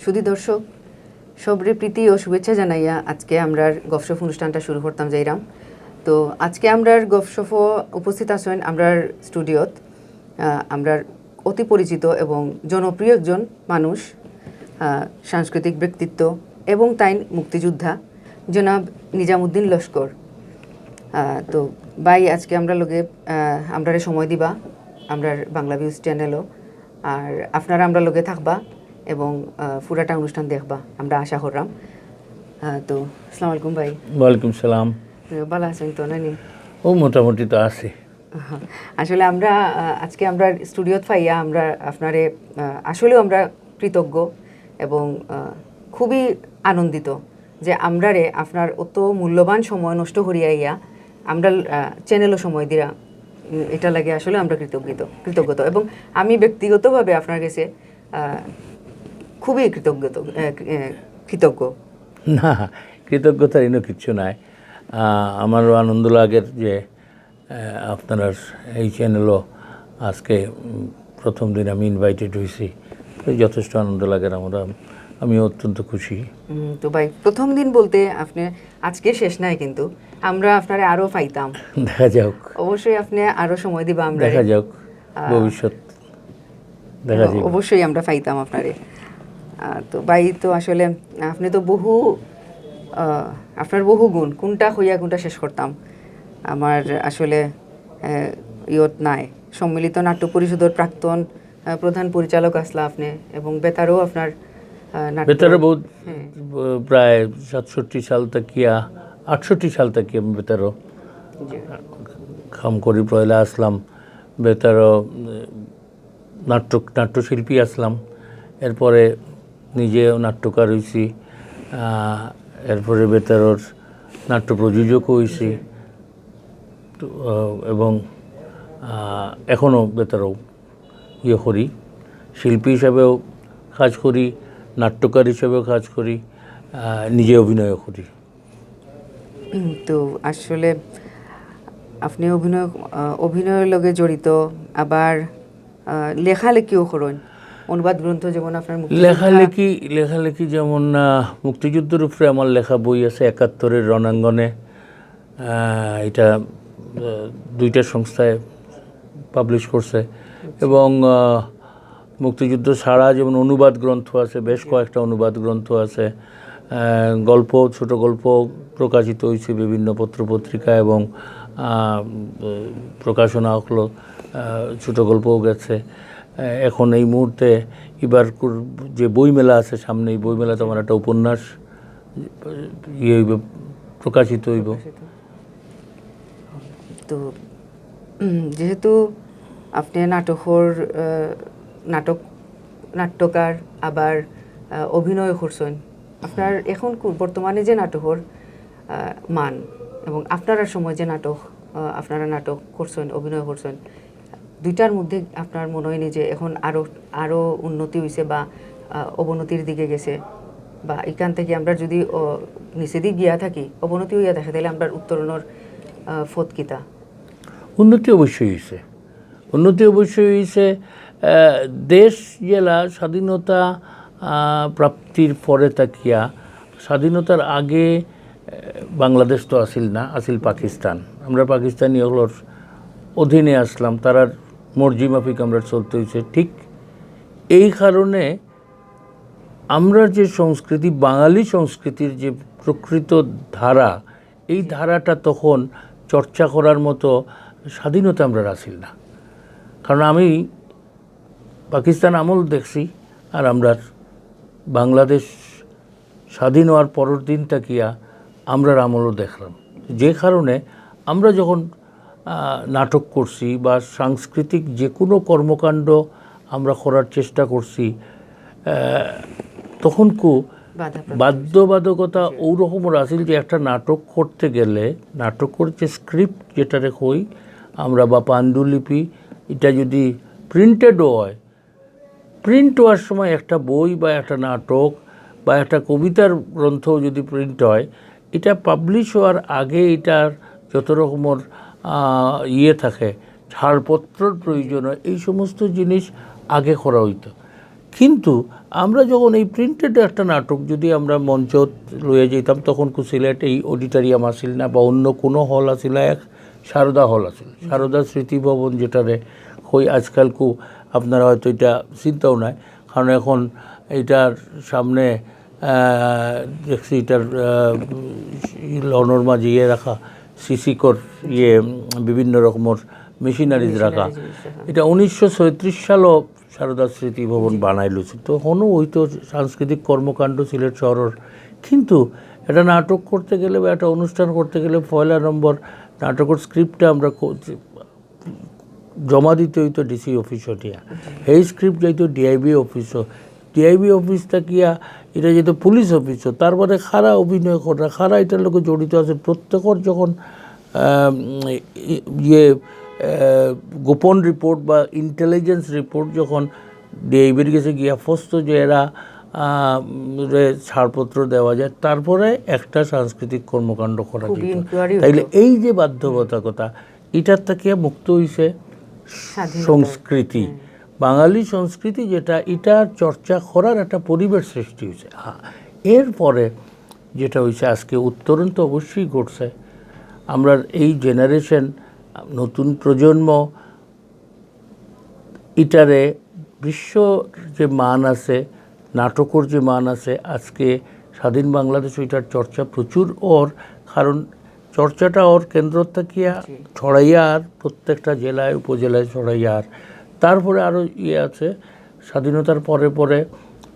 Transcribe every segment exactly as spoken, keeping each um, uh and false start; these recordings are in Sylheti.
সুধী দর্শক, সবরে প্রীতি ও শুভেচ্ছা জানাইয়া আজকে আমরার গফশপ অনুষ্ঠানটা শুরু করতাম যাইরাম। তো আজকে আমরার গফশপো উপস্থিত আছইন আমরার স্টুডিওত, আহ, আমরার অতি পরিচিত এবং জনপ্রিয় একজন মানুষ, আহ, সাংস্কৃতিক ব্যক্তিত্ব এবং তাইন মুক্তিযোদ্ধা জনাব নিজামুদ্দিন লস্কর। আহ, তো ভাই, আজকে আমরার লগে, আহ, আমরারে সময় দিবা, আমরার বাংলা ভিউজ চ্যানেলো, আর আপনারা আমরার লগে থাকবা এবং, আহ, পুরাটা অনুষ্ঠান দেখবা, আমরা আশা কররাম। আহ, তো আসসালামু আলাইকুম ভাই। ওয়ালাইকুম সালাম। তো ভালা আছইন তো, নানি? ও, মোটামুটি তো আছি। আহা। আসলে আমরা, আহ, আজকে আমরা স্টুডিওত পাইয়া আমরা আপনারে, আহ, আসলেও আমরা কৃতজ্ঞ এবং, আহ, খুবই আনন্দিত যে আমরারে আপনার অত মূল্যবান সময় নষ্ট করিয়া আইয়া আমরা, আহ, চ্যানেলো সময় দিরা, উম, এটা লাগে আসলে আমরা কৃতজ্ঞিত, কৃতজ্ঞতা। এবং আমি ব্যক্তিগতভাবে আপনার কাছে, আহ, খুবই কৃতজ্ঞত, আহ, কৃ-, আহ, কৃতজ্ঞ। না, কৃতজ্ঞতার ইনো কিচ্ছু নাই। আহ, আমারও আনন্দ লাগের যে, আহ, আপনারার এই চ্যানেলো আজকে, উম, প্রথম দিন আমি ইনভাইটেড হইছি। তো যথেষ্ট আনন্দ লাগের আমার, আমিও অত্যন্ত খুশি। উম, তো ভাই, প্রথম দিন বলতে আপনি আজকে শেষ নাই, কিন্তু আমরা আপনারে আরো পাইতাম। দেখা যাক। অবশ্যই আপনি আরো সময় দিবা আমরা। দেখা যাক, আহ, ভবিষ্যৎ দেখা যাক। অবশ্যই আমরা পাইতাম আপনারে। আহ, তো ভাই, তো আসলে আপনি তো বহু, আহ, আপনার বহু গুণ, কোনটা কইয়া কোনটা শেষ করতাম, আমার আসলে, আহ, ইয়ত নাই। সম্মিলিত নাট্য পরিষদর প্রাক্তন, আহ, প্রধান পরিচালক আছলা আপনি, এবং বেতারও আপনার, আহ, নাট্য বেতারে বহুত, হ্যাঁ। ব-, প্রায় সাতষট্টি সাল থাকিয়া, আটষট্টি সাল থাকি আমি বেতারও জি। কাম করি। পয়লা আছলাম বেতারও, উম, নাট্য, নাট্যশিল্পী আছলাম, এরপরে নিজে নাট্যকার হইছি, আহ, এরপরে বেতারর নাট্য প্রযোজকও হইছি। তো, আহ, এবং, আহ, এখনো বেতারও ইয়ে করি, শিল্পী হিসাবেও কাজ করি, নাট্যকার হিসাবেও কাজ করি, আহ, নিজে অভিনয়ও করি। উম, তো আসলে আপনি অভিনয়, আহ, অভিনয়ের লগে জড়িত, আবার, আহ, লেখালেখিও করেন, অনুবাদ গ্রন্থ যেমন আপনার মুক্তিযোদ্ধা। লেখালেখি, লেখালেখি যেমন, আহ, মুক্তিযুদ্ধের উপরে আমার লেখা বই আছে একাত্তরের রণাঙ্গনে, আহ, এটা, আহ, দুইটা সংস্থায় পাবলিশ করছে। এবং, আহ, মুক্তিযুদ্ধ ছাড়া যেমন অনুবাদ গ্রন্থ আছে, বেশ কয়েকটা অনুবাদ গ্রন্থ আছে। আহ, গল্প, ছোট গল্প প্রকাশিত হইছে বিভিন্ন পত্র পত্রিকা এবং, আহ, প্রকাশনা অকলো, আহ, ছোট গল্পও গেছে। আহ, এখন এই মুহূর্তে এবার কুর-, যে বইমেলা আছে সামনে, এই বইমেলাতে আমার একটা উপন্যাস ইয়ে হইব, প্রকাশিত হইব। প্রকাশিত। তো, উম, যেহেতু আপনি নাটকর, আহ, নাটক, নাট্যকার, আবার, আহ, অভিনয় করছেন, আপনার এখন কু-, বর্তমানে যে নাটকর, আহ, মান এবং আপনারার সময় যে নাটক, আহ, আপনারা নাটক করছেন, অভিনয় করছেন, দুইটার মধ্যে আপনার মনে হয়নি যে এখন আরো, আরো উন্নতি হইছে বা, আহ, অবনতির দিকে গেছে, বা এখান থেকে আমরা যদি, ও, নিচেদি গিয়া থাকি, অবনতি হইয়া থাকে, তাহলে আমরার উত্তরণর, আহ, পথ কিতা? উন্নতি অবশ্যই হইছে, উন্নতি অবশ্যই হইছে। আহ, দেশ যেলা স্বাধীনতা, আহ, প্রাপ্তির পরে থাকিয়া, স্বাধীনতার আগে, আহ, বাংলাদেশ তো আছিল না, আছিল পাকিস্তান। আমরা পাকিস্তানি অকলর অধীনে আছলাম, তারার মর্জি মাফিক আমরা চলতে হইছে। ঠিক এই কারণে আমরা যে সংস্কৃতি, বাঙালি সংস্কৃতির যে প্রকৃত ধারা, এই ধারাটা তখন চর্চা করার মতো স্বাধীনতা আমরার আছিল না। কারণ আমি পাকিস্তান আমল দেখছি, আর আমরার বাংলাদেশ স্বাধীন হওয়ার পরের দিন থাকিয়া আমরার আমলও দেখলাম। যে কারণে আমরা যখন, আহ, নাটক করছি বা সাংস্কৃতিক যে কোনো কর্মকাণ্ড আমরা করার চেষ্টা করছি, আহ, তখন কু বাধা প্রাপ্ত বাধ্যবাধকতা ওই রকমর আছিল যে একটা নাটক করতে গেলে নাটকর যে স্ক্রিপ্ট যেটারে কই আমরা বা পাণ্ডুলিপি, এটা যদি প্রিন্টেডও হয়, প্রিন্ট হওয়ার সময় একটা বই বা একটা নাটক বা একটা কবিতার গ্রন্থ যদি প্রিন্ট হয়, এটা পাবলিশ হওয়ার আগে এটার যত রকমর, আহ, ইয়ে থাকে, ছাড়পত্রর প্রয়োজন হয়, এই সমস্ত জিনিস আগে করা হইতো। কিন্তু আমরা যখন এই প্রিন্টেড একটা নাটক যদি আমরা মঞ্চ লইয়া যাইতাম, তখন কু সিলেট এই অডিটোরিয়াম আছিল না বা অন্য কোনো হল আছিল না, এক সারদা হল আছিল, সারদা স্মৃতি ভবন, যেটারে কই আজকাল কু আপনারা হয়তো এটা চিন্তাও নাই, কারণ এখন এটার সামনে আহ, দেখছি এটার লনর মাঝে ইয়ে রাখা, সিসিকর ইয়ে উম, বিভিন্ন রকমর মেশিনারিজ রাখা। এটা উনিশশো ছয়ত্রিশ সালও সারদা স্মৃতি ভবন বানাইল। তখনও হয়তো সাংস্কৃতিক কর্মকাণ্ড সিলেট শহরের, কিন্তু একটা নাটক করতে গেলে বা একটা অনুষ্ঠান করতে গেলে পয়লা নম্বর নাটকের স্ক্রিপ্টটা আমরা ক- জমা দিতে হইতো ডিসি অফিসও নিয়া। সেই স্ক্রিপ্ট যাইতো ডিআইবি অফিসও, ডিআইবি অফিস থাকিয়া এটা যেত পুলিশ অফিসও। তারপরে কারা অভিনয় করা, কারা এটার লগে জড়িত আছে, প্রত্যেকের যখন আহ, ই- ইয়ে আহ, গোপন রিপোর্ট বা ইন্টেলিজেন্স রিপোর্ট যখন ডিআইবির গেছে গিয়া ফস্ত যে এরা আহ, রে ছাড়পত্র দেওয়া যায়, তারপরে একটা সাংস্কৃতিক কর্মকাণ্ড করা খুব যেত। ইনকোয়ারি তাইলে হইতো। এই যে বাধ্যবাধকতা, এটার থাকিয়া মুক্ত হইছে স্বাধীনতা। সংস্কৃতি। হুম। বাঙালি সংস্কৃতি যেটা, এটার চর্চা করার একটা পরিবেশ সৃষ্টি হইছে। হ্যাঁ, এরপরে যেটা হইছে, আজকে উত্তরণ তো অবশ্যই ঘটছে। আমরা এই জেনারেশন, নতুন প্রজন্ম, এটারে বিশ্ব যে মান আছে, নাটকর যে মান আছে, আজকে স্বাধীন বাংলাদেশ ওইটার চর্চা প্রচুর অর, কারণ চর্চাটা অর কেন্দ্র থাকিয়া জি। ছড়াইয়া আর প্রত্যেকটা জেলায় উপজেলায় ছড়াইয়া আর তারপরে আরও ইয়ে আছে, স্বাধীনতার পরে পরে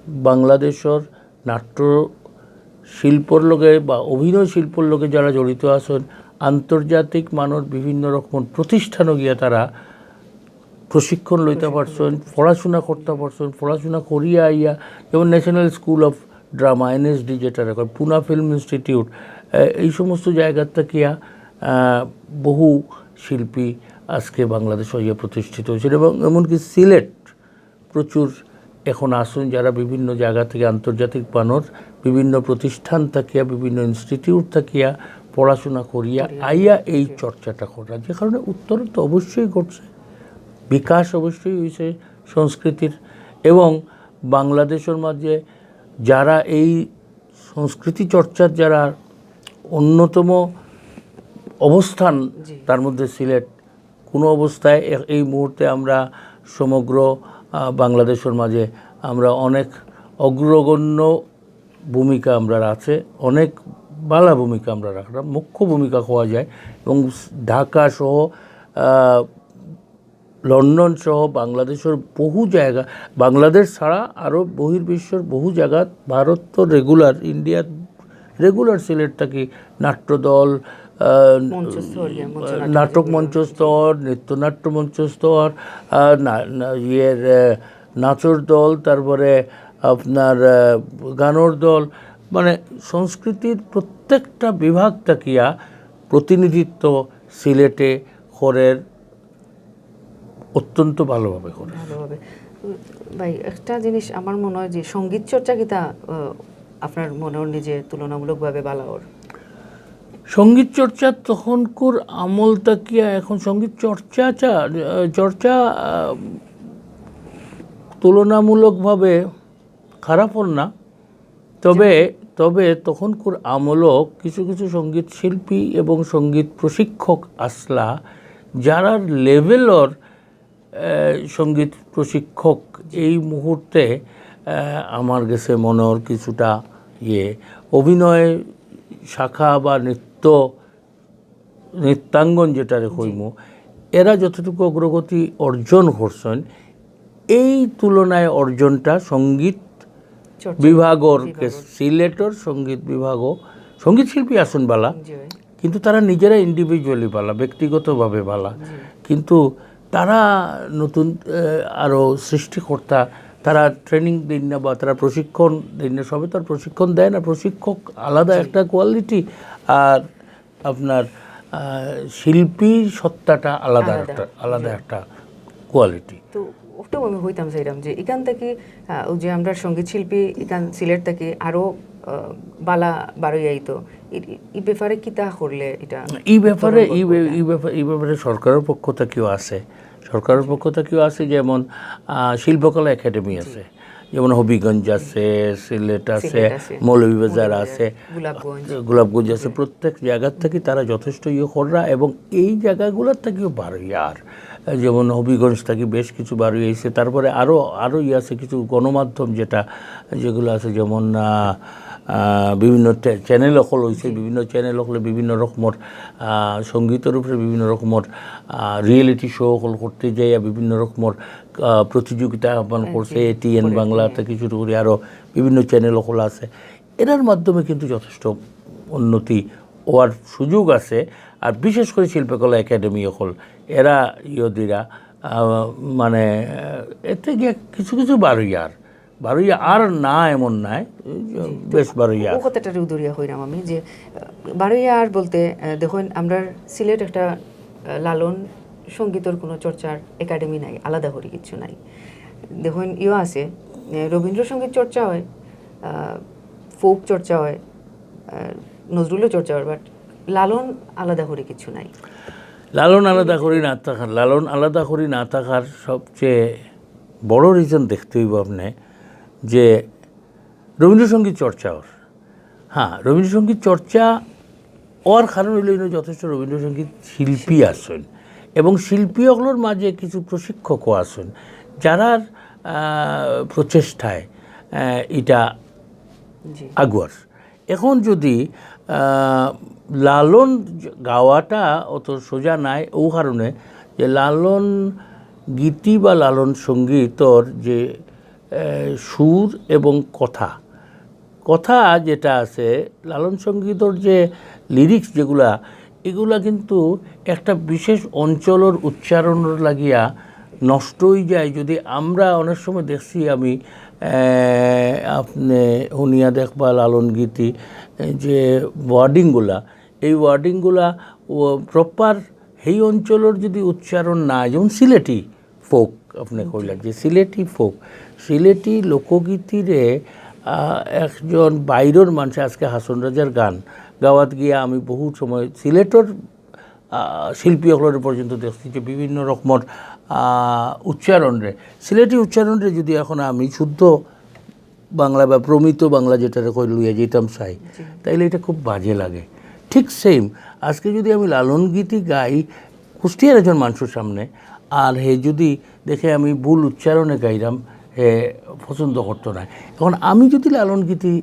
বাংলাদেশর নাট্য শিল্পর লগে বা অভিনয় শিল্পর লগে যারা জড়িত আছেন, আন্তর্জাতিক মানর বিভিন্ন রকম প্রতিষ্ঠানও গিয়া তারা প্রশিক্ষণ লইতে পারছেন, পড়াশোনা করতে পারছেন, পড়াশোনা করিয়া আইয়া যেমন national school of drama, NSD যেটা কয়, পুনা ফিল্ম ইনস্টিটিউট, এই সমস্ত জায়গার থাকিয়া আহ, বহু শিল্পী আজকে বাংলাদেশ হইয়া প্রতিষ্ঠিত হয়েছেন এবং এমনকি সিলেট প্রচুর এখন আছেন, যারা বিভিন্ন জায়গা থেকে আন্তর্জাতিক মানর বিভিন্ন প্রতিষ্ঠান থাকিয়া, বিভিন্ন ইনস্টিটিউট থাকিয়া পড়াশোনা করিয়া আইয়া এই চর্চাটা করা, যে কারণে উত্তরণ তো অবশ্যই ঘটছে, বিকাশ অবশ্যই হয়েছে সংস্কৃতির। এবং বাংলাদেশের মাঝে যারা এই সংস্কৃতি চর্চার যারা অন্যতম অবস্থান, জি। তার মধ্যে সিলেট, কোনো অবস্থায় এ-, এই মুহূর্তে আমরা সমগ্র আহ, বাংলাদেশের মাঝে আমরা অনেক অগ্রগণ্য ভূমিকা আমরার আছে, অনেক বালা ভূমিকা আমরা রাখলাম, মুখ্য ভূমিকা হওয়া যায়। এবং ঢাকা সহ আহ, লন্ডন সহ বাংলাদেশের বহু জায়গা, বাংলাদেশ ছাড়া আরও বহির্বিশ্বের বহু জায়গা, ভারত তো রেগুলার, ইন্ডিয়ার রেগুলার সিলেট থাকি নাট্যদল, আহ, মঞ্চস্থ আর কি, মঞ্চ নাটক নাটক যেগুলো। মঞ্চস্থর, নৃত্যনাট্য মঞ্চস্থর, আহ, না, না, ইয়ের, আহ, নাচর দল, তারপরে আপনার, আহ, গানর দল, মানে সংস্কৃতির প্রত্যেকটা বিভাগ থাকিয়া প্রতিনিধিত্ব সিলেটে করের অত্যন্ত ভালোভাবে করে। ভালোভাবে। উম, ভাই, একটা জিনিস আমার মনে হয় যে সঙ্গীত চর্চা কিতা, আহ, আপনার মনে হয় নিজে তুলনামূলকভাবে বালা অর? সঙ্গীত চর্চা তখনকুর আমল থাকিয়া এখন সঙ্গীত চর্চা চা-, আহ, চর্চা, আহ, তুলনামূলকভাবে খারাপ অর না, তবে, তবে তখনকুর আমলও কিছু কিছু সঙ্গীত শিল্পী এবং সঙ্গীত প্রশিক্ষক আসলা, যারার লেভেলর, আহ, সঙ্গীত প্রশিক্ষক এই মুহূর্তে, আহ, আমার গেছে মনে অর কিছুটা ইয়ে, অভিনয় শাখা বা নৃত্য নৃত্যাঙ্গন যেটারে কইমু, এরা যতটুকু অগ্রগতি অর্জন করছেন, এই তুলনায় অর্জনটা সঙ্গীত চর্চা বিভাগর বিভাগর। কে-, সিলেটর সঙ্গীত বিভাগও, সঙ্গীত শিল্পী আছেন বালা, জি ভাই। কিন্তু তারা নিজেরা ইন্ডিভিজুয়ালি বালা, ব্যক্তিগতভাবে বালা, জি। কিন্তু তারা নতুন, আহ, আরো সৃষ্টিকর্তা, তারা ট্রেনিং দেন না বা তারা প্রশিক্ষণ দেন না, সবে তার প্রশিক্ষণ দেয় না, প্রশিক্ষক আলাদা জি। একটা কোয়ালিটি, আর আপনার, আহ, শিল্পী সত্তাটা আলাদা আলাদা, একটা, আলাদা জি। একটা কোয়ালিটি। তো ওটাও আমি হইতাম চাইলাম যে এখান থেকে, আহ, ওই যে আমরা সঙ্গীত শিল্পী এখান সিলেট থেকে আরো, আহ, বালা বারোই আইতো, এই, এই ব্যাপারে কিতা করলে এটা এই ব্যাপারে, উত্তরণ এই ব্য-, করবো এটা? এই ব্যাপারে, এই ব্যাপারে সরকারের পক্ষ থেকেও আছে, সরকারের পক্ষ থেকেও আছে, যেমন, আহ, শিল্পকলা একাডেমি জি। আছে, যেমন হবিগঞ্জ আছে, সিলেট আছে, সিলেট আছে, মৌলভীবাজার মৌলভীবাজার, আছে, গোলাপগঞ্জ। গোলাপগঞ্জ আছে। প্রত্যেক জায়গার থাকি তারা যথেষ্ট ইয়ে কররা এবং এই জায়গাগুলোর থাকিও বারইয়ার। যেমন হবিগঞ্জ থাকি বেশ কিছু বারই আইছে। তারপরে আরও আরও ইয়ে আছে কিছু গণমাধ্যম, যেটা যেগুলো আছে, যেমন আহ, আহ, বিভিন্ন ট্যা- চ্যানেল অকল হইছে, বিভিন্ন চ্যানেল অকলে বিভিন্ন রকমর আহ, সঙ্গীতর উপরে বিভিন্ন রকমর রিয়েলিটি শো অকল করতে যাইয়া বিভিন্ন রকমর আহ, প্রতিযোগিতা আহ্বান করছে। এটিএন বাংলা থেকে শুরু করে আরও বিভিন্ন চ্যানেল অকল আছে। এরার মাধ্যমে কিন্তু যথেষ্ট উন্নতি হওয়ার সুযোগ আছে। আর বিশেষ করে শিল্পকলা একাডেমি অকল, এরা ইয়দিরা আহ, মানে আহ, এতে গিয়া কিছু কিছু বারইয়ার, বারইয়ার না এমন নাই, বেশ বারইয়ার। ও কথাটারে উদুরিয়া কইরাম আমি যে আহ, বারইয়ার বলতে আহ, দেখইন, আমরার সিলেট একটা আহ, লালন সঙ্গীতর কোনো চর্চার একাডেমি নাই, আলাদা করি কিচ্ছু নাই। দেখইন, ইয়ো আছে, আহ, রবীন্দ্রসঙ্গীত চর্চা হয়, ফোক চর্চা হয়, আহ, নজরুলও চর্চা হয়, বাট লালন আলাদা করি কিচ্ছু নাই। লালন আলাদা করি না থাকার, লালন আলাদা করি না থাকার সবচেয়ে বড় রিজন দেখতে হইব আপনি যে রবীন্দ্রসঙ্গীত চর্চা ওর। হ্যাঁ, রবীন্দ্রসঙ্গীত চর্চা ওর কারণ হইল, এখানে যথেষ্ট রবীন্দ্রসঙ্গীত শিল্পী আছেন এবং শিল্পী অকলর মাঝে কিছু প্রশিক্ষকও আছেন, যারার আহ, প্রচেষ্টায় আহ, এটা জি। আগুয়ার। এখন যদি আহ, লালন গাওয়াটা অত সোজা নাই, ও কারণে যে লালন গীতি বা লালন সঙ্গীতর যে আহ, সুর এবং কথা, কথা যেটা আছে, লালন সঙ্গীতর যে লিরিক্স যেগুলা, এগুলা কিন্তু একটা বিশেষ অঞ্চলর উচ্চারণর লাগিয়া নষ্ট হয়ে যায়। যদি আমরা অনেক সময় দেখছি আমি, আহ, আপনি হুনিয়া দেখবা লালন গীতি, এই যে ওয়ার্ডিংগুলা, এই ওয়ার্ডিংগুলা ও প্রপার সেই অঞ্চলর যদি উচ্চারণ না, যেমন সিলেটি ফোক, আপনি কইলেন যে সিলেটি ফোক, সিলেটি লোকগীতিরে আহ, একজন বাইরের মানুষে আজকে হাসন রাজার গান গাওয়াত গিয়া আমি বহু সময় সিলেটর আহ, শিল্পী অকলরে পর্যন্ত দেখছি যে বিভিন্ন রকমর আহ, উচ্চারণরে, সিলেটি উচ্চারণরে যদি এখন আমি শুদ্ধ বাংলা বা প্রমিত বাংলা যেটারে কই লইয়া যেতাম চাই, তাইলে এটা খুব বাজে লাগে। ঠিক সেম, আজকে যদি আমি লালন গীতি গাই কুষ্টিয়ার একজন মানুষের সামনে, আর হে যদি দেখে আমি ভুল উচ্চারণে গাইলাম, হে পছন্দ করতো না। এখন আমি যদি লালন গীতি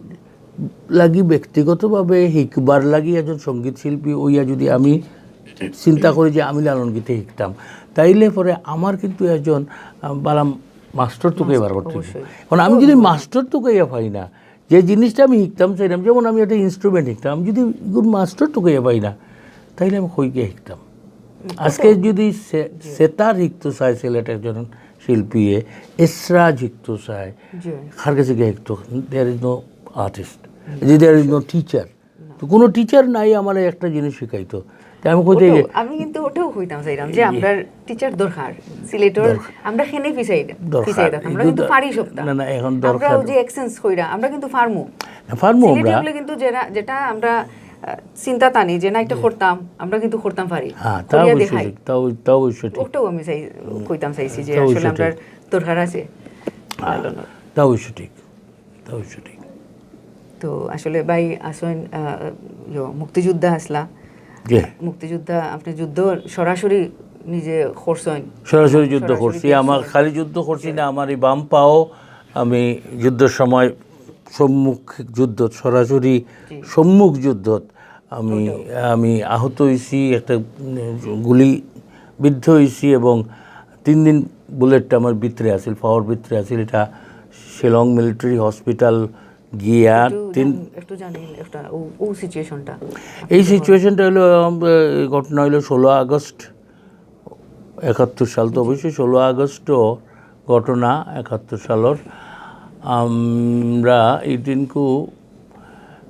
লাগি ব্যক্তিগতভাবে হিকবার লাগি একজন সঙ্গীত শিল্পী হইয়া যদি আমি চিন্তা করি যে আমি লালন গীতি হিকতাম, তাইলে পরে আমার কিন্তু একজন আহ, বালা মাস্টার তোকে বার করতে হইব। অবশ্যই। এখন আমি যদি মাস্টার তোকে পাই না, যে জিনিসটা আমি হিকতাম চাইলাম, যেমন আমি একটা ইনস্ট্রুমেন্ট হিকতাম, আমি যদি এগুর মাস্টার তোকে পাই না, তাইলে আমি কই গিয়া হিকতাম? আজকে যদি সে- সেতার হিকতো চায় সিলেট একজন শিল্পীয়ে, এসরাজ হিকতো চায়, জি। কার কাছে গিয়া হিকতো? There is no artist, there is no teacher। তো কোনো টিচার নাই আমার একটা জিনিস শিখাইতো। তাই আমি কইতে ওটাও, আমি কিন্তু ওটাও কইতাম চাইলাম যে আমরা টিচার দরকার সিলেটর, আমরা কেনে পিছাই দরকার। পিছাই থাকতাম, আমরা কিন্তু পারি সবটা। না, না, এখন আমরা দরকার। ওই যে অ্যাকসেন্স কইরা, আমরা কিন্তু পারমু। পারমু সিলেটি আমরা। হলে কিন্তু যেটা, যেটা আমরা আহ, চিন্তা টানি যে না একটা করতাম, আমরা কিন্তু করতাম পারি। হ্যাঁ, তা করিয়া অবশ্য দেখাই। ঠিক, তা অব- তা অবশ্য ঠিক। ওটাও আমি চাই, কইতাম চাইছি যে তা অবশ্য আসলে আমরা ঠিক। দরকার আছে। তা অবশ্য ঠিক, তা অবশ্য ঠিক। তো আসলে ভাই আসইন, আহ, ইয়ো, মুক্তিযোদ্ধা আসলা। জি। মুক্তিযোদ্ধা, আপনি যুদ্ধ সরাসরি নিজে করছেন। সরাসরি যুদ্ধ সরাসরি করছি। দেখছেন। আমার খালি যুদ্ধ করছি না, আমার এই বাম পাও আমি যুদ্ধের সময় সম্মুখ যুদ্ধ, সরাসরি সম্মুখ যুদ্ধ আমি আমি আহত হইছি, একটা উম, গুলি বিদ্ধ হইছি এবং তিন দিন বুলেটটা আমার ভিতরে আছিল, পাওর ভিতরে আছিল। এটা শিলং মিলিটারি হসপিটাল গিয়া একটু তিন জান-, একটু জানি একটা ও, ও সিচুয়েশনটা। এই সিচুয়েশনটা হলো, আম, এ, ঘটনা হলো ষোলো আগস্ট একাত্তর সাল, তো অবশ্যই ষোলো আগস্ট ঘটনা একাত্তর সালের। আমরা এই দিনকু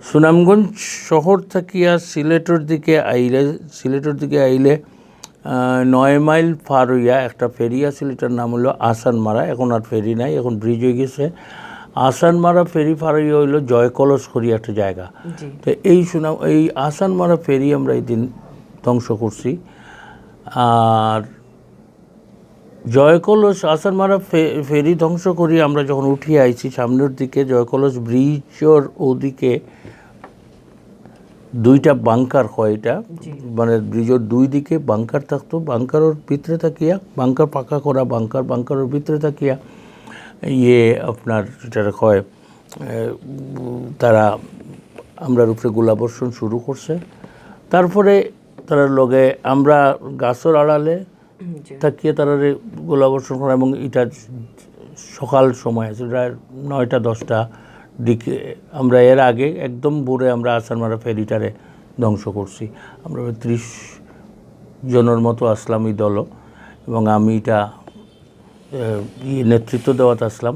সুনামগঞ্জ শহর থাকিয়া সিলেটর দিকে আইলে, সিলেটর দিকে আইলে আহ, নয় মাইল পার হইয়া একটা ফেরি আছিল, এটার নাম হলো আসানমারা। এখন আর ফেরি নাই, এখন ব্রিজ হয়ে গেছে। আসানমারা ফেরি পার হইয়া হইলো জয়কলস করি একটা জায়গা। জি। তো এই সুনাম, এই আসানমারা ফেরি আমরা এই দিন ধ্বংস করছি। আর জয়কলস, আসানমারা ফে-, ফেরি ধ্বংস করি আমরা যখন উঠিয়া আইছি সামনের দিকে, জয়কলস ব্রিজর ওদিকে দুইটা বাংকার হয় এটা, জি। মানে ব্রিজর দুই দিকে বাংকার থাকতো। বাংকারর ভিতরে থাকিয়া, বাংকার পাকা করা বাংকার, বাংকারর ভিতরে থাকিয়া ইয়ে আপনার যেটা হয়, এ, তারা আমরার উপরে গোলাবর্ষণ শুরু করছে। তারপরে তারার লগে আমরা গাছর আড়ালে জি। থাকিয়া তারারে গোলাবর্ষণ করা, এবং এটা সকাল সময় আছে, প্রায় নয়টা দশটা দিকে। আমরা এর আগে একদম ভোরে আমরা আসানমারা ফেরিটারে ধ্বংস করছি। আমরা প্রায় ত্রিশ জনের মতো আসলাম এই দল, এবং আমি এটা, এ, ইয়ে, নেতৃত্ব দেওয়াত আসলাম।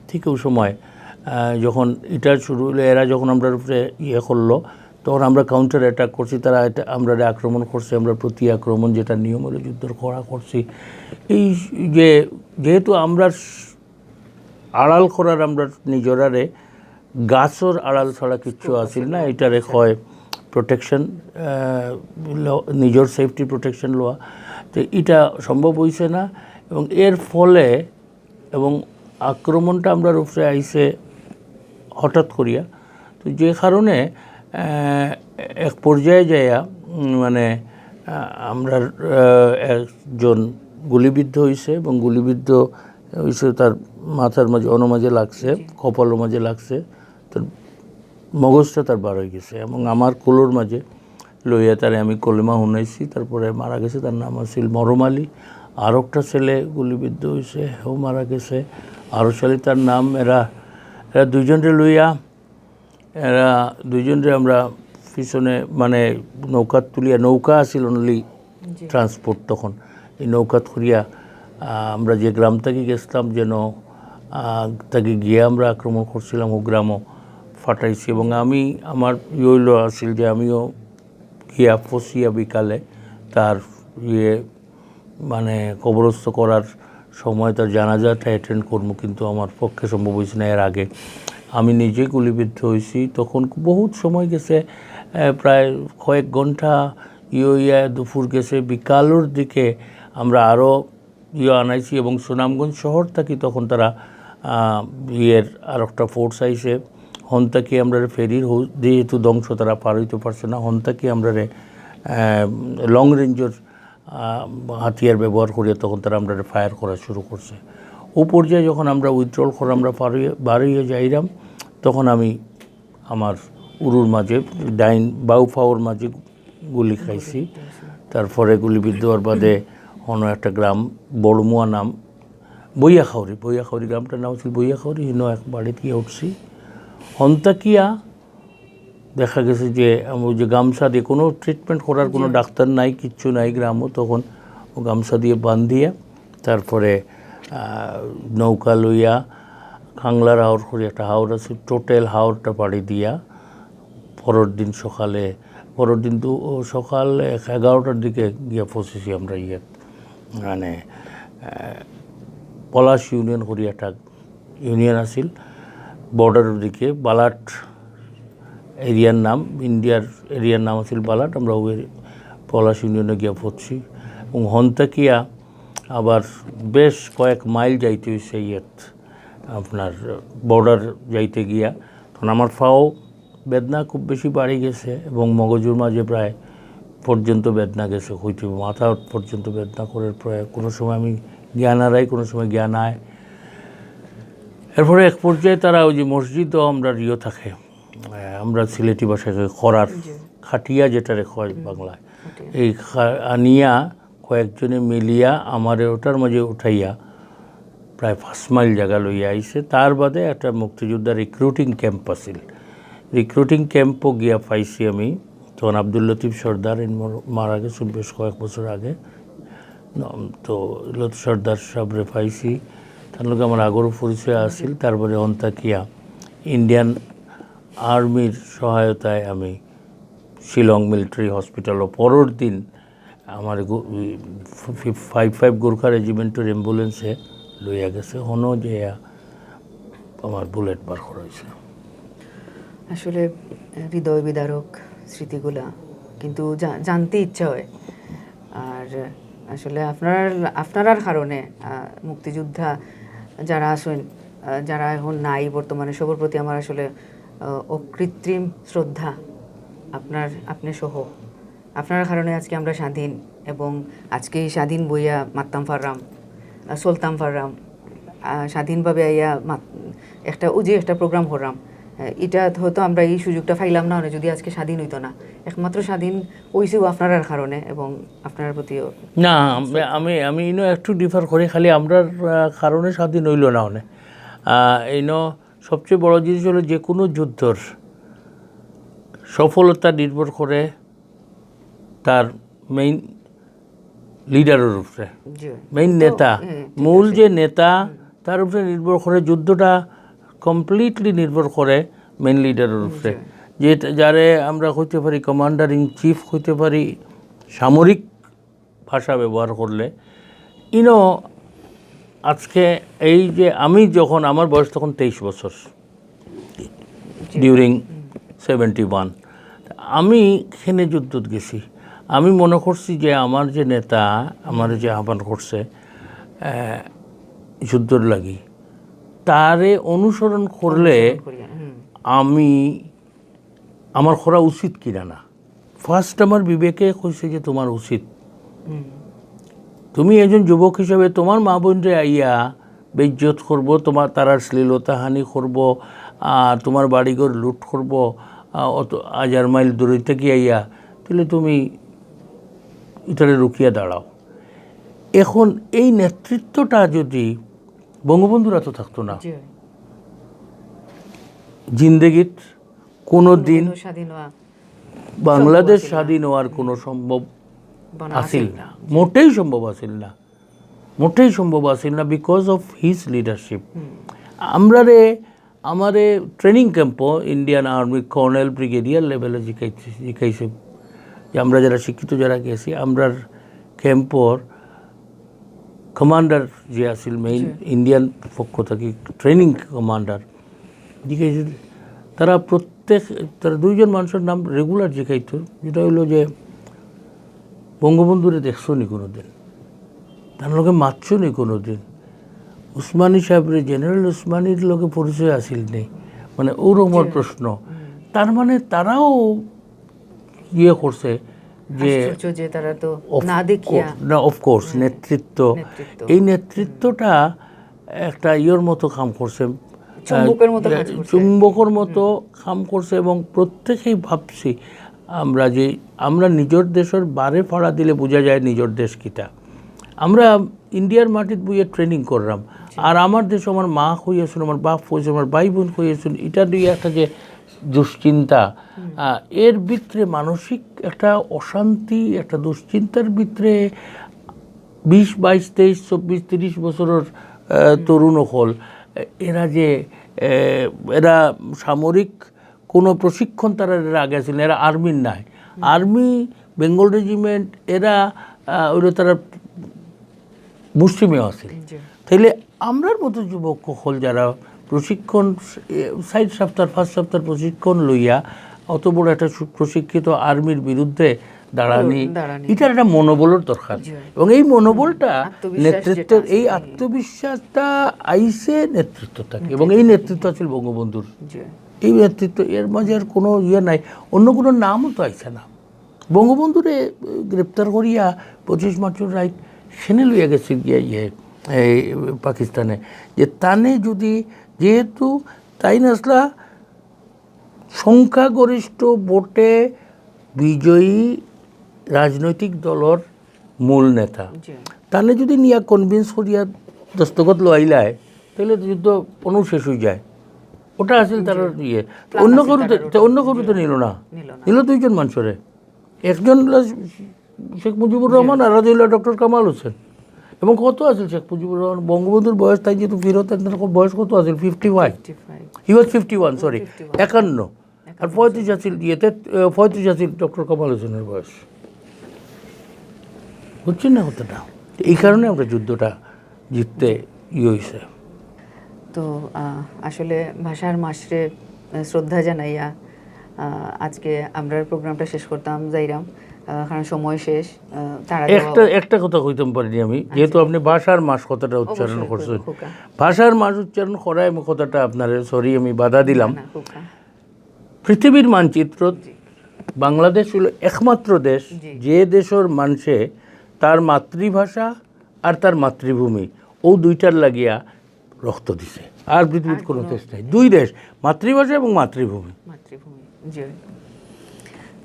ঠিক ওই সময়, আহ, যখন এটা শুরু হলো, এরা যখন আমরার উপরে ইয়ে করলো, তখন আমরা কাউন্টার অ্যাটাক করছি, তারা এটা, আমরারে আক্রমণ করছে, আমরা প্রতি আক্রমণ, যেটা নিয়ম হলো যুদ্ধর, করা করছি। এই যে, যেহেতু আমরা আড়াল করার, আমরা নিজরারে গাছর আড়াল ছাড়া কিচ্ছু আছিল না, এটারে কয় প্রোটেকশন, নিজর সেফটি প্রোটেকশন লওয়া, তো এটা সম্ভব হইছে না। এবং এর ফলে, এবং আক্রমণটা আমরার উপরে আইছে হঠাৎ করিয়া, তো যে কারণে, আহ, এক পর্যায়ে যাইয়া, উম, মানে, আহ, আমরার, আহ, একজন গুলিবিদ্ধ হইছে, এবং গুলিবিদ্ধ হইছে, তার মাথার মাঝে, অনো মাঝে লাগছে, কপালর মাঝে লাগছে, তার মগজটা তার বার হয়ে গেছে, এবং আমার কোলর মাঝে লইয়া তারে আমি কলেমা শুনাইছি। তারপরে মারা গেছে, তার নাম আছিল মরম আলী। আর একটা ছেলে গুলিবিদ্ধ হইছে, হেও মারা গেছে। আরো ছেলে, তার নাম, এরা, এরা দুইজনরে লইয়া, এরা দুইজনরে আমরা পিছনে, মানে, নৌকাত তুলিয়া, নৌকা আছিল অনলি ট্রান্সপোর্ট তখন, এই নৌকাত করিয়া, আহ, আমরা যে গ্রাম থাকি গেছিলাম, যেন, আহ, থাকি গিয়া আমরা আক্রমণ করছিলাম, ও গ্রামও ফাটাইছি। এবং আমি, আমার ইয়ে হইলো আছিল যে আমিও গিয়া ফসিয়া বিকালে তার ইয়ে, মানে, কবরস্থ করার সময় তার জানাজাটা অ্যাটেন্ড করবো, কিন্তু আমার পক্ষে সম্ভব হয়েছে না। এর আগে আমি নিজে গুলিবিদ্ধ হয়েছি, তখন বহুত সময় গেছে, আহ, প্রায় কয়েক ঘন্টা ইয়ে হইয়া দুপুর গেছে। বিকালের দিকে আমরা আরও ইয়ে আনাইছি, এবং সুনামগঞ্জ শহর থাকি তখন তারা, আহ, ইয়ের আর একটা ফোর্স আইছে। হন থাকি আমরা ফেরির হৌ-, যেহেতু ধ্বংস, তারা পার হইতে পারছে না, হন থাকি আমরা লং রেঞ্জের, আহ, হাতিয়ার ব্যবহার করিয়া তখন তারা আমরা ফায়ার করা শুরু করছে। ও পর্যায়ে যখন আমরা উইথড্রল করে আমরা পার হইয়া, বার হইয়া যাইরাম, তখন আমি আমার উরুর মাঝে, ডাইন বাউ পাওর মাঝে গুলি খাইছি। তারপরে গুলিবিদ্ধ হওয়ার বাদে অন্য একটা গ্রাম, বড়মুয়া নাম, বইয়াখাউরি, বইয়াখাউরি গ্রামটার নাম ছিল বইয়াখাউরি, হিনো এক বাড়িত গিয়া উঠছি। হন্তাকিয়া দেখা গেছে যে, আম, ওই যে গামছা দিয়ে, কোনো ট্রিটমেন্ট করার কোনো ডাক্তার নাই, কিচ্ছু নাই গ্রামও, তখন ও গামছা দিয়ে বান্ধিয়া তারপরে, আহ, নৌকা লইয়া খাংলার হাওর করি একটা হাওর আছে, টোটাল হাওরটা পাড়ি দিয়া পরের দিন সকালে, পরের দিন তো ও সকাল এক এগারোটার দিকে গিয়া পৌঁছেছি আমরা ইয়ে, মানে, আহ, পলাশ ইউনিয়ন করি একটা ইউনিয়ন আছিল, বর্ডারের দিকে বালাট এরিয়ার নাম, ইন্ডিয়ার এরিয়ার নাম আছিল বালাট। আমরা ওই পলাশ ইউনিয়নে গিয়া পৌঁছছি এবং হন্তাকিয়া আবার বেশ কয়েক মাইল যাইতে হইছে ইয়েত, আপনার বর্ডার যাইতে গিয়া। তখন আমার পাও বেদনা খুব বেশি বাড়ি গেছে এবং মগজুর মাঝে প্রায় পর্যন্ত বেদনা গেছে, হইতে মাথা পর্যন্ত বেদনা করে, প্রায় কোনো সময় আমি জ্ঞান হারাই, কোনো সময় জ্ঞান আয়। এরপরে এক পর্যায়ে তারা ওই যে মসজিদও আমরা ইয়ে থাকে, আহ, আমরা সিলেটি ভাষায় কই খরার খাটিয়া, যেটারে কয় বাংলায়, এই খা-, আনিয়া কয়েকজনে মিলিয়া আমারে ওটার মাঝে উঠাইয়া প্রায় পাঁচ মাইল জায়গা লইয়া আইছে। তার বাদে একটা মুক্তিযোদ্ধা রিক্রুটিং ক্যাম্প আছিল, রিক্রুটিং ক্যাম্পও গিয়া পাইছি আমি। তখন আব্দুল লতিফ সর্দার ইন মর-, মারা গেছেন বেশ কয়েক বছর আগে। ন-, তো লতিফ সর্দার সাহেবরে পাইছি, তার লগে আমার আগরও পরিচয় আছিল। তারপরে হন্তাকিয়া ইন্ডিয়ান আর্মির সহায়তায় আমি শিলং মিলিটারি হসপিটালও পরের দিন আমার গো-, ওই ফি-, ফাইভ ফাইভ গোর্খা রেজিমেন্টের অ্যাম্বুলেন্সে লইয়া গেছে, হনো যে আমার বুলেট বার করা হয়েছে। আসলে হৃদয় বিদারক স্মৃতিগুলা, কিন্তু জা-, জানতে ইচ্ছা হয়। আর আসলে আপনার, আপনারার কারণে, আহ, মুক্তিযোদ্ধা যারা আছেন, আহ, যারা এখন নাই বর্তমানে, সবার প্রতি আমার আসলে, আহ, অকৃত্রিম শ্রদ্ধা। আপনার, আপনি সহ, আপনার কারণে আজকে আমরা স্বাধীন, এবং আজকে এই স্বাধীন বইয়া মাততাম পাররাম, আহ, চলতাম পাররাম, আহ, স্বাধীনভাবে আইয়া মাত-, একটা, ওই যে একটা প্রোগ্রাম করলাম, আহ, এটা হয়তো আমরা এই সুযোগটা পাইলাম না, মানে যদি আজকে স্বাধীন হইতো না। একমাত্র স্বাধীন হইছেও আপনারার কারণে এবং আপনার প্রতিও। না, আমি, আমি, আমি ইনো একটু ডিফার করি, খালি আমরার, আহ, কারণে স্বাধীন হইল না অনে। আহ, ইনো সবচেয়ে বড় জিনিস হলো যে কোনো যুদ্ধর সফলতা নির্ভর করে তার মেইন লিডারের উপরে, জি। মেইন তো, নেতা, হুম, ঠিক মূল আছে। যে নেতা, তার উপরে নির্ভর করে যুদ্ধটা, কমপ্লিটলি নির্ভর করে মেইন লিডারের উপরে। জি। যে যারে আমরা কইতে পারি কমান্ডার ইন চিফ কইতে পারি, সামরিক ভাষা ব্যবহার করলে। ইনো আজকে এই যে আমি যখন, আমার বয়স তখন তেইশ বছর, ডিউরিং সেভেন্টি ওয়ান, আমি এখানে যুদ্ধত গেছি। আমি মনে করছি যে আমার যে নেতা, আমার যে আহ্বান করছে, আহ, যুদ্ধর লাগি, তারে অনুসরণ করলে অনুসরণ করিয়া, হুম। আমি, আমার করা উচিত কিনা না। ফার্স্ট আমার বিবেকে কইছে যে তোমার উচিত। হুম। তুমি একজন যুবক হিসাবে তোমার মা বোনরে আইয়া বেইজ্জত করবো, তোমার, তারার শ্লীলতা হানি করবো, আহ, তোমার বাড়িঘর লুট করবো, আহ, অত হাজার মাইল দূরে থেকে আইয়া, তাহলে তুমি ইটারে রুকিয়া দাঁড়াও। এখন এই নেতৃত্বটা যদি বঙ্গবন্ধুর হাতে থাকতো না, জি। জিন্দেগিত কোনো দিন কোনোদিনও স্বাধীন হওয়া বাংলাদেশ সম্ভব আছিল না। স্বাধীন হওয়ার কোনো সম্ভব বনা আছিল আছিল না। না, মোটেই সম্ভব আছিল না, মোটেই সম্ভব আছিল না, because of his leadership। হুম। আমরারে, আমারে ট্রেনিং ক্যাম্পও ইন্ডিয়ান আর্মি কর্নেল ব্রিগেডিয়ার লেভেলে শিখাইছে, শিখাইছে যে আমরা যারা শিক্ষিত যারা গেছি, আমরার ক্যাম্পর কমান্ডার যে আছিল মেইন জি। ইন্ডিয়ান পক্ষ থেকে ট্রেনিং কমান্ডার, জিজ্ঞেস, তারা প্রত্যেক, তারা দুইজন মানুষের নাম রেগুলার জিজ্ঞাইত, যেটা হইলো যে বঙ্গবন্ধুরে দেখছো নি কোনোদিন, তার লগে মাতছো নি কোনোদিন, উসমানী সাহেবরে, জেনারেল উসমানীর লগে পরিচয় আছিল নি, মানে ওরকম জি। প্রশ্ন। হুম। তার মানে তারাও ইয়ে করছে যে আশ্চর্য যে তারা তো of না দেখিয়া। Course, না, of course, হুম। নেতৃত্ব, নেতৃত্ব। এই নেতৃত্বটা একটা ইয়ের মতো কাম করছে, চুম্বকের মতো আহ, কাজ করছে। চুম্বকের মতো হুম। কাম করছে এবং প্রত্যেকেই ভাবছি আমরা যে আমরা নিজের দেশের বারে ফাড়া দিলে বোঝা যায় নিজের দেশ কিতা। আমরা ইন্ডিয়ার মাটিত বইয়া ট্রেনিং করলাম, জি। আর আমার দেশে আমার মা কই আছইন, আমার বাপ কই আছইন, আমার ভাই বোন কই আছইন, এটা দিয়ে একটা যে দুশ্চিন্তা, হুম। আহ, এর ভিতরে মানসিক একটা অশান্তি, একটা দুশ্চিন্তার ভিতরে বিশ, বাইশ, তেইশ, চব্বিশ, তিরিশ বছরের, আহ, হুম। তরুণ অকল, এরা যে, আহ, এরা সামরিক কোনো প্রশিক্ষণ তারা এর আগে আছিল না, এরা আর্মির নাই। হুম। আর্মি, বেঙ্গল রেজিমেন্ট, এরা, আহ, হইলো তারা মুষ্টিমেয় আছিল। জি। তাইলে আমরার মতো যুবক অকল যারা প্রশিক্ষণ, এ, চাইর সপ্তাহ, পাঁচ সপ্তাহ প্রশিক্ষণ লইয়া অত বড় একটা সুপ্রশিক্ষিত আর্মির বিরুদ্ধে দাঁড়ানি, হুম, দাঁড়ানি। এটার একটা মনোবলের দরকার। জি। এবং এই মনোবলটা আত্মবিশ্বাস নেতৃত্ব, যেটা আছে, এই হুম। আত্মবিশ্বাসটা আইছে নেতৃত্ব থেকে। এবং এই নেতৃত্ব আছিল বঙ্গবন্ধুর। জি। এই নেতৃত্ব, এর মাঝে আর কোনো ইয়ে নাই, অন্য কোনো নামও তো আইছে না। বঙ্গবন্ধুরে গ্রেপ্তার করিয়া পঁচিশ মার্চের রাইত সেনে লইয়া গেছে গিয়া ইয়ে, এই পাকিস্তানে। যে তানে যদি, যেহেতু তাইন আছলা সংখ্যাগরিষ্ঠ ভোটে বিজয়ী রাজনৈতিক দলর মূল নেতা, জি। তানে যদি নিয়া কনভিন্স করিয়া দস্তখত লইলায়, তাহলে তো যুদ্ধ অনু শেষ হয়ে যায়। ওটা আছিল তার জি। ইয়ে। প্ল্যান অন্য আছিল কেউ তো, তার ওটা। অন্য কেউ তো জি। নিল না। নিল না। নিল দুইজন মানুষরে। একজন হলো শেখ মুজিবুর জি। রহমান, আর হইল ডক্টর কামাল হোসেন। এবং কত আছিল শেখ মুজিবুর রহমান? বঙ্গবন্ধুর বয়স, তাই যেহেতু ফিরত, তার বয়স কত আছিল? Fifty five. Fifty five. He was fifty one, sorry, fifty one. একান্ন। আর পঁয়ত্রিশ আছিল, ইয়েতে, আহ, পঁয়ত্রিশ আছিল ডক্টর কামাল হোসেনের বয়স। বুঝছেন না কথাটা? এই কারণে আমরা যুদ্ধটা জিততে ইয়ে হয়েছে। তো, আহ, আসলে ভাষার মাসরে, আহ, শ্রদ্ধা জানাইয়া, আহ, আজকে আমরার প্রোগ্রামটা শেষ করতাম যাইরাম। আহ, কারণ সময় শেষ। আহ, তারা তো একটা একটা কথা কইতাম পারিনি আমি, যেহেতু আপনি ভাষার মাস কথাটা উচ্চারণ অবশ্যই করছেন। কইবো, খোকা। ভাষার মাস উচ্চারণ করায় আমি কথাটা আপনারে, সরি, আমি বাধা দিলাম। না, খোকা। পৃথিবীর মানচিত্র বাংলাদেশ হলো একমাত্র দেশ, জি। যে দেশের মানুষে তার মাতৃভাষা আর তার মাতৃভূমি, ও দুইটার লাগিয়া রক্ত দিছে। আর পৃথিবীর কোনো দেশ নাই। দুই দেশ, মাতৃভাষা এবং মাতৃভূমি। মাতৃভূমি, জি।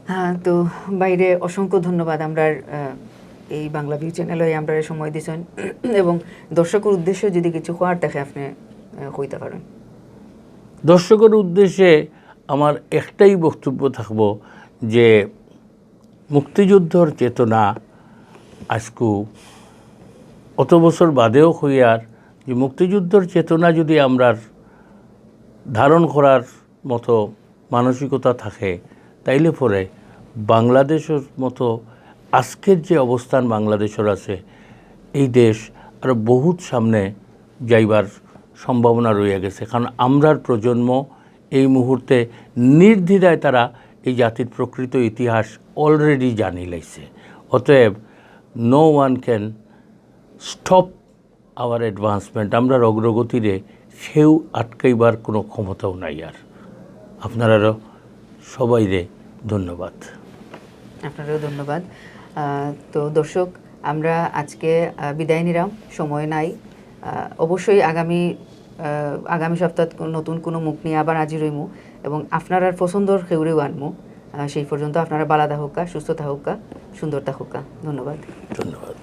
হ্যাঁ, তো ভাইরে অসংখ্য ধন্যবাদ। আমরার, আহ, এই বাংলা ভিউ চ্যানেলে আমরারে সময় দিছেন এবং দর্শকের উদ্দেশ্যে যদি কিছু কওয়ার থাকে, আপনি, আহ, কইতা পারেন। দর্শকের উদ্দেশ্যে আমার একটাই বক্তব্য থাকবো যে মুক্তিযুদ্ধর চেতনা আজকু অত বছর বাদেও কইয়ার যে মুক্তিযুদ্ধর চেতনা যদি আমরার ধারণ করার মতো মানসিকতা থাকে, তাইলে পরে বাংলাদেশের মতো আজকের যে অবস্থান বাংলাদেশের আছে, এই দেশ আরও বহুত সামনে যাইবার সম্ভাবনা রইয়া গেছে। কারণ আমরার প্রজন্ম এই মুহূর্তে নির্দ্বিধায় তারা এই জাতির প্রকৃত ইতিহাস অলরেডি জানি লাইছে। অতএব no one can stop our advancement, আমরার অগ্রগতিরে কেউ আটকাইবার কোনো ক্ষমতাও নাই। আর আপনারারও সবাইরে ধন্যবাদ। আপনারেও ধন্যবাদ। আহ, তো দর্শক, আমরা আজকে, আহ, বিদায় নিলাম, সময় নাই। আহ, অবশ্যই আগামী, আহ, আগামী সপ্তাহে নতুন কোনো মুখ নিয়ে আবার হাজির হইমু এবং আপনারার পছন্দর কেউরেও আনমু। আহ, সেই পর্যন্ত আপনারা ভালা থাকুক্কা, সুস্থ থাকুক্কা, সুন্দর থাকুক্কা। ধন্যবাদ। ধন্যবাদ।